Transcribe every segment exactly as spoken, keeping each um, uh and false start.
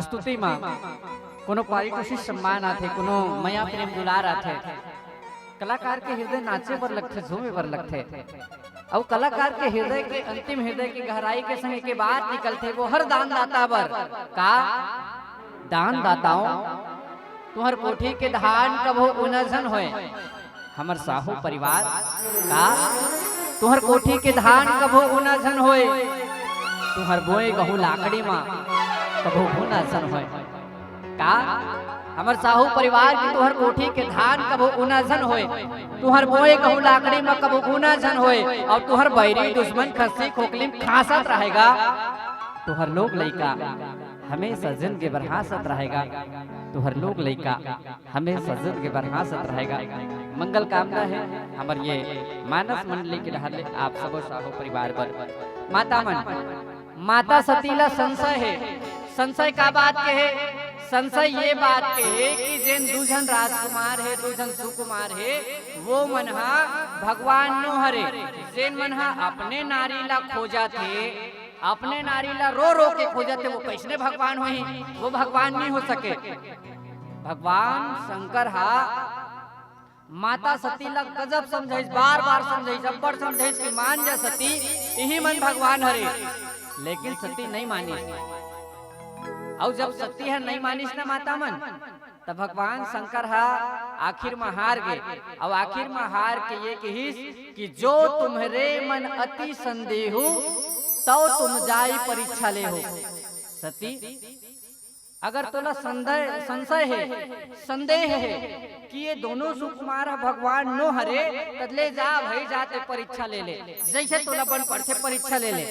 प्रस्तुति म कोनो पारितोषिक सम्मान आथे, कोनो मया प्रेम दुलार आथे, कलाकार के हृदय नाचे बर लगथे, झूमे बर लगथे। अउ कलाकार के हृदय के अंतिम हृदय के गहराई के संग एक बात निकलथे, वो हर दानदाता बर। का? दानदाताओं, तुहर कोठी के धान कभो उना झन होय। हमर साहू परिवार, का? तुहर कोठी के धान कभो उना झन होय। तुहर बोए गहूं लाकड़ी मा कभो घुना झन होय। का? हमर साहू परिवार के तुहर कोठी के धान कभो उना झन होय। तुहर बोए गहूं लाकड़ी मा कभो घुना झन होय। अउ तुहर बैरी दुश्मन खस्सी खोखली म खांसत रहेगा। तुहर लोग लइका हमेशा जिंदगी भर हांसत रहेगा। तुहर लोग लइका हमेशा जिंदगी भर हांसत रहेगा। मंगल कामना हे हमर ये मानस मंडली के डहर ले आप सबो साहू परिवार बर। माता मन, माता सती ला संशय हे। संशय का बात के हे? संशय ये बात के हे कि जेन दू झन राजकुमार हे, दू झन सुकुमार हे, वो मन हा भगवान नो हरे। जेन मन हा अपने नारी ला खोजत हे, अपने नारी ला रो रो के खोजत हे, वो कइसने भगवान होही? वो भगवान नहीं हो सके। भगवान शंकर हा माता सती ला गजब समझाइस, बार बार समझाइस, अब्बड़ समझाइस कि मान जा सती, इही मन भगवान हरे। लेकिन सती नहीं मानिस। अउ जब सती ह नहीं मानिस ना माता मन, त भगवान शंकर ह आखिर म हार गे। अउ आखिर म हार के ये कहिस कि जो तुम्हरे मन अति संदेहु, तव तुम जाई परीक्षा लेहु। सती, अगर तोला संदेह, संशय हे, संदेह हे कि ये दोनों सुकुमार ह भगवान नो हरे, त ले जा भाई, जा ते परीक्षा ले ले, जइसे तोला बन पड़थे परीक्षा ले ले।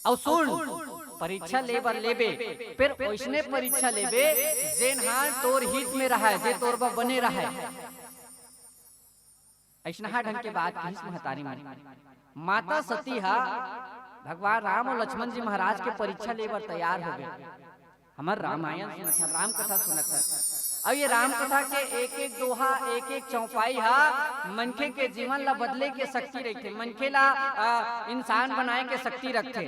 अउ सुन, परीक्षा ले बर लेबे, फेर ओइसने परीक्षा लेबे जेन हा तोर हित में रहय, जे तोर बर बने रहय। अइसनहा ढंग के बात कहिस महतारी मन। माता सती हा भगवान राम अउ लक्ष्मण जी महाराज के परीक्षा ले बर तैयार हो गे। हमर रामायण सुनत हन, राम कथा सुनत हन। अउ ये राम कथा के एक एक दोहा, एक एक चौपाई हा मनखे के जीवन ला बदले के शक्ति रहिथे, मनखे ला, आ, इंसान बनाए के शक्ति रखथे।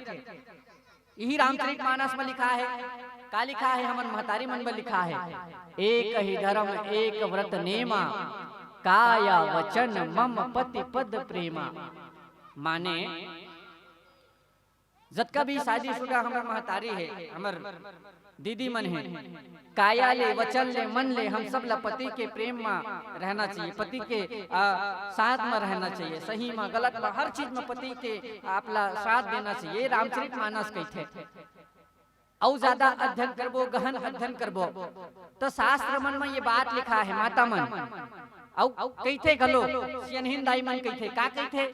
इही रामचरित मानस म लिखा हे। का लिखा हे? हमर महतारी मन बर लिखा हे, एक ही धर्म एक व्रत नेमा, काया वचन मम पति पद प्रेमा। माने, जतका भी शादीशुदा हमर महतारी हे, हमर दीदी मन हे, काया ले, वचन ले, मन ले, हम सब ला पति के प्रेम म रहना चाहिए, पति के, आ, साथ म रहना चाहिए, सही म, गलत म, हर चीज म पति के आप ला साथ देना चाहिए। रामचरित मानस कहिथे। अउ ज्यादा अध्ययन करबो, गहन अध्ययन करबो, त शास्त्र मन म ये बात लिखा हे, माता मन। अउ कहिथे घलो, सियनहिन दाई मन कहिथे, का कहिथे?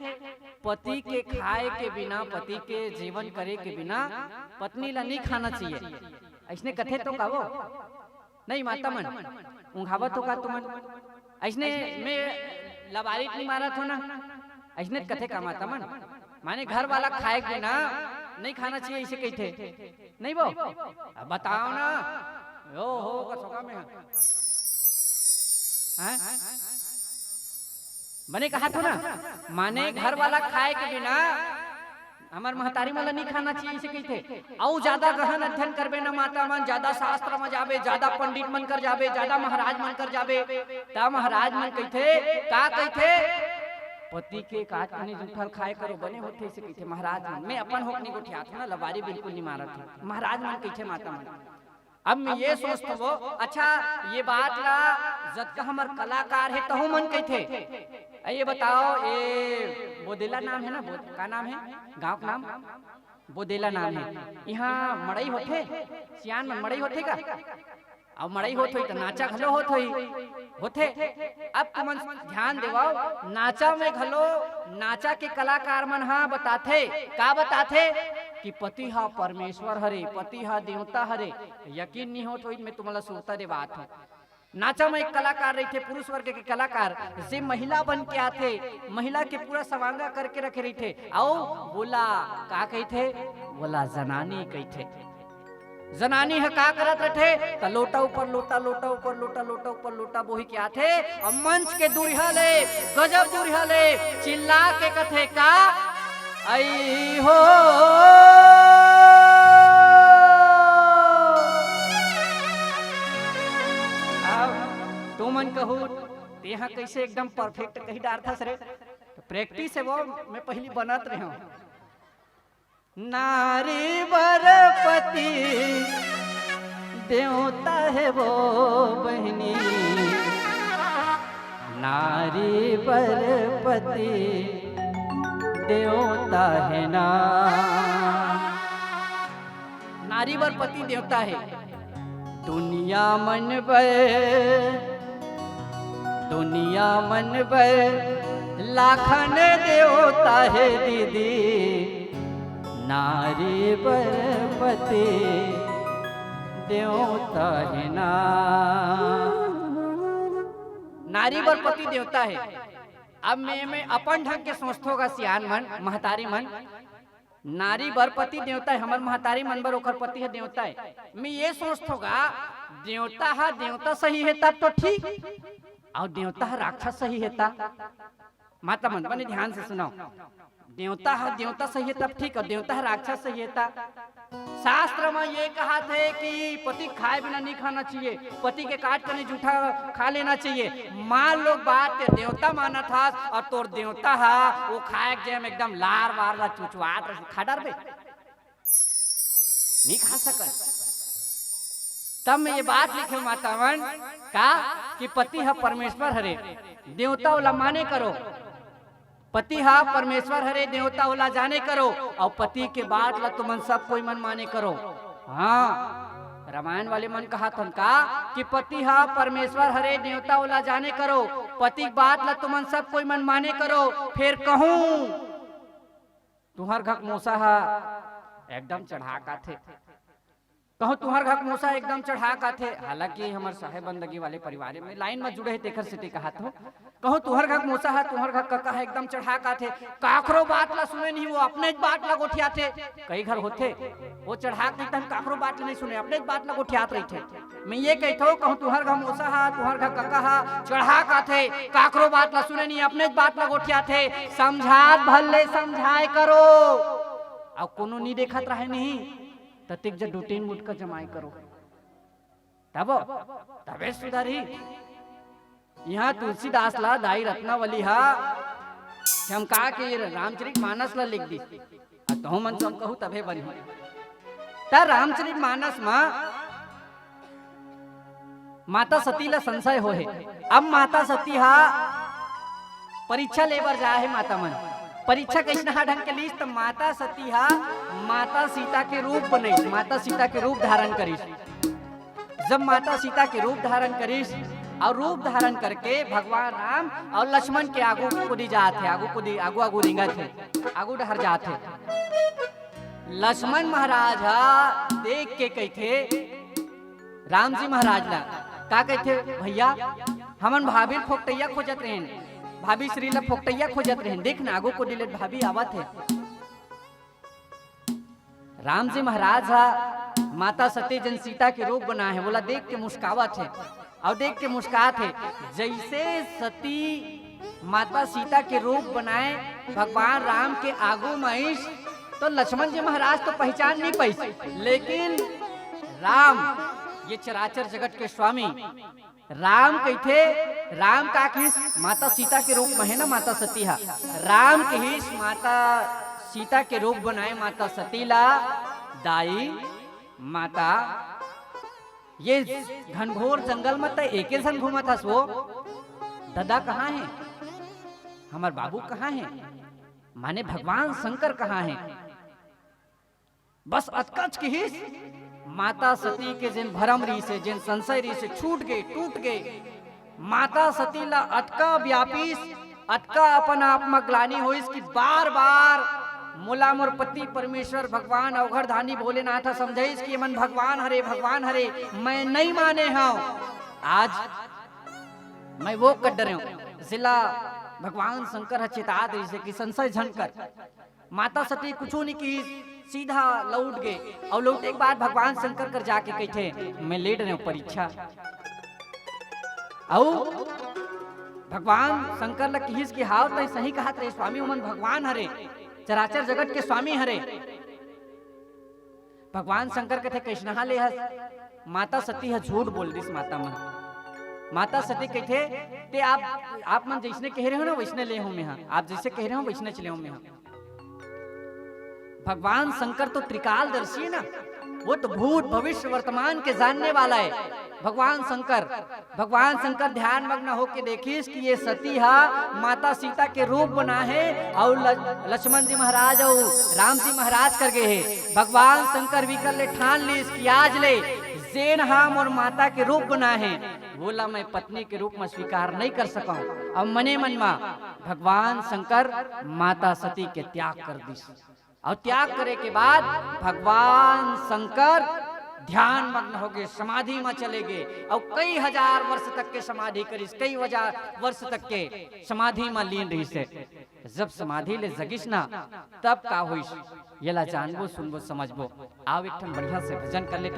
पति के खाए के बिना, पति के जीवन करे के बिना पत्नी ला नहीं खाना चाहिए। अइसने कथे तो का वो? नहीं माता मन, उंघावत हो का तुमन? अइसने में लबारी नहीं मारत हो ना? अइसने कथे का माता मन? माने घर वाला खाए के बिना नहीं खाना चाहिए, इसे कहिथे। नहीं वो? अब बताओ ना। ओ हो, का सोगा में है। हैं? बने कहा था ना, माने घर वाला खाए के बिना हमर महतारी मन ला नहीं खाना चाहिए, इसे कहिथे। अउ ज्यादा गहन अध्ययन करबे ना माता मन, ज्यादा शास्त्र म जाबे, ज्यादा पंडित मन कर जाबे, ज्यादा महाराज मन कर जाबे, ता महाराज मन कहिथे, का कहिथे? पति के काट के नहीं जूठल खाए करो, बने होथे, इसे कहिथे महाराज मन। मैं अपन होक नहीं गोठियात हूँ ना, लबारी बिल्कुल नहीं मारत हूँ। महाराज मन कहिथे माता मन। अब मैं ये सोचत हूँ, अच्छा, ये बात ला जतका हमर कलाकार हे, तहु मन कहिथे। अ, ये बताओ, ये बोदेला नाम हे ना, बोद-, का नाम हे? गाँव के नाम? बोदेला नाम हे। इहाँ मड़ई होथे? सियान मन मड़ई होथे का? अउ मड़ई होत होही त नाचा घलो होत होही, होथे। अब तुमन ध्यान देवव, नाचा में घलो नाचा के कलाकार मन हा बताथे, का बताथे कि पति हा परमेश्वर हरे, पति हा देवता हरे। यकीन नहीं होत होही, मैं तुमन ला सुरता देवात हूँ। नाचा में एक कलाकार रहिथे, पुरुष वर्ग के कलाकार, जे महिला बन के आथे, महिला के पूरा सवांगा करके रखे रहिथे, अउ बोला का कहिथे? बोला जनानी कहिथे। जनानी ह का करत रथे? त लोटा ऊपर लोटा, लोटा ऊपर लोटा, लोटा ऊपर लोटा बोही के आथे, अउ मंच के दूरिहा ले, गजब दूरिहा ले चिल्ला के कथे का, "आई हो।" कइसे एकदम परफेक्ट कहि डारथस रे। त प्रैक्टिस हे वो, मैं पहिली बनत रहेंव। नारी बर पति देवता हे वो बहिनी, नारी बर पति देवता हे ना। नारी बर पति देवता हे। दुनिया मन बर, दुनिया मन बर लाखन देवता हे दीदी, नारी बर पति देवता हे ना। नारी बर पति देवता हे। अब मैं, मैं अपन ढंग के सोचथों गा सियान मन, महतारी मन, नारी बर पति देवता हे, हमर महतारी मन बर ओखर पति ह देवता हे। मैं ये सोचथों गा, देवता ह देवता सही हे तब तो ठीक, अउ देवता ह राक्षस सही हे ता। माता मन बने ध्यान से सुनव, देवता ह देवता सही हे तब ठीक, अउ देवता ह राक्षस सही हे ता। शास्त्र म ये कहाथे कि पति खाए बिना नहीं खाना चाहिए, पति के काट के नहीं जूठा खा लेना चाहिए। मान लो बात ते देवता मानत हस अउ तोर देवता ह वो खाए के जेम एकदम लार वार ला चुचवात रही, खा डरबे? नहीं खा सकत। तब मैं ये बात लिखे माता मन का कि पति ह परमेश्वर हरे, देवता ओला माने करो। पति ह परमेश्वर हरे, देवता ओला जाने करो, अउ पति के बात ला तुमन सब कोई मन माने करो। हाँ, रामायण वाले मन कहाथन का कि पति ह परमेश्वर हरे, देवता ओला जाने करो, पति के बात ला तुमन सब कोई मन माने करो। फेर कहूँ तुंहर घक मोसा ह एकदम चढ़ा काथे। कहूँ तुंहर घक मोसा एकदम चढ़ा काथे, हालांकि हमर साहेब बंदगी वाले परिवार में लाइन में जुड़े हे, तेखर सेती कहाथों। कहूँ तुंहर घक मोसा ह, तुंहर घक कका ह एकदम चढ़ा काथे, काखरो बात ला सुने नहीं, वो अपनेच बात ला गोठियाथे। कई घर होथे, वो चढ़ा के एकदम काखरो बात ला नहीं सुने, अपनेच बात ला गोठियात रहिथे। मैं ये कहिथों, कहूँ तुंहर घक मोसा ह, तुंहर घक कका ह चढ़ा काथे, काखरो बात ला सुने नहीं, अपनेच बात ला गोठियाथे। समझात भर ले समझाए करो, अउ कोनो नहीं देखत रहे नहीं, ततिक ज दू तीन मुटका जमाए करो, तब तबे सुधरही। इहाँ तुलसीदास ला दाई रत्नावली हा चमका के रामचरित मानस ला लिख दिस। अउ तहूँ मन सब कहू तभे बनही। त रामचरित मानस मा माता सती ला संशय होहे। अब माता सती हा परीक्षा ले बर जाए हे माता मन। परीक्षा कइसना ढंग के लीस त माता सती हा माता सीता के रूप बनइस, माता सीता के रूप धारण करिस। जब माता सीता के रूप धारण करिस अउ रूप धारण करके भगवान राम अउ लक्ष्मण के आगू कुदी जात हे, आगू कुदी, आगू आगू रिंगत हे, आगू डहर जात हे। लक्ष्मण महाराज हा देख के कहिथे, राम जी महाराज ला का कहिथे, भैया, हमन भाभी ल फोकटइया खोजत रहेन, भाभी श्री ला फोकटइया खोजत रहेन, देख ना आगू कुदी ले भाभी आवत हे। राम जी महाराज हा माता सती जन सीता के रूप बनाए हे, ओला देख के मुस्कावत हे अउ देख के मुस्कात हे। जइसे सती माता सीता के रूप बनाए भगवान राम के आगू म आइस, तो लक्ष्मण जी महाराज तो पहिचान नहीं पाइस, लेकिन राम, ये चराचर जगत के स्वामी, राम कहिथे, राम का कहिस, माता सीता के रूप म हे ना माता सती हा। राम कहिस माता सीता के रूप बनाए माता सती ला, दाई, माता, ये घनघोर जंगल म त एके झन घूमत हस वो, ददा कहाँ हे? हमर बाबू कहाँ हे? माने भगवान शंकर कहाँ हे? बस अतकच किहिस, माता सती के जेन भरम रहिस हे, जेन संशय रहिस हे, छूट गे, टूट गे। माता सती ला अतका व्यापिस, अतका अपन आप म ग्लानि होइस कि बार-बार मोला मोर पति परमेश्वर भगवान अवघड़धानी भोलेनाथ ह समझाइस कि एमन भगवान हरे, भगवान हरे, मैं नइ माने हंव। आज मैं वो कर डरेंव, जेला भगवान शंकर ह चेता दे रहिस हे कि संशय झन कर। माता सती कुछु नइ किहिस, सीधा लौट गे। अउ लौटे के बाद भगवान शंकर कर जाके कहिथे, "मैं ले डरेंव परीक्षा।" अउ भगवान शंकर ल किहिस कि, "हाव, तैं सही कहत रहे स्वामी, ओमन भगवान हरे, चराचर जगत के स्वामी हरे।" भगवान शंकर कथे, "कइसनहा ले हस?" माता सती ह झूठ बोल दिस, माता मन। माता सती कहिथे, ते आप आप मन जइसने कहे रहे हो ना, वइसने ले हूं मैं हा। आप जइसे कहे रहे हो, वइसने चले हूं मैं हा। भगवान शंकर तो त्रिकालदर्शी है ना, वो तो भूत, भविष्य, वर्तमान के जानने वाला है। भगवान शंकर भगवान शंकर ध्यान मग्न होके देखिस कि ये सती हा माता सीता के रूप बना है, अउ ल-, लक्ष्मण जी महाराज अउ राम जी महाराज कर गए हैं। भगवान शंकर विकर ले ठान लिस कि आज ले जेन हा मोर माता के रूप बना है, वोला मैं पत्नी के रूप में स्वीकार नहीं कर सकूं। अब मने मन मा भगवान शंकर माता सती के त्याग कर दिस। अउ त्याग करे के बाद भगवान शंकर ध्यान मग्न हो गए, समाधि में चले गए, अउ कई हजार वर्ष तक के समाधि करिस, कई हजार वर्ष तक के समाधि में लीन रहिस हे। जब समाधि ले जगिस ना, तब का होइस, येला जानबो, सुनबो, समझबो। आओ, एक ठन बढ़िया से भजन कर ले।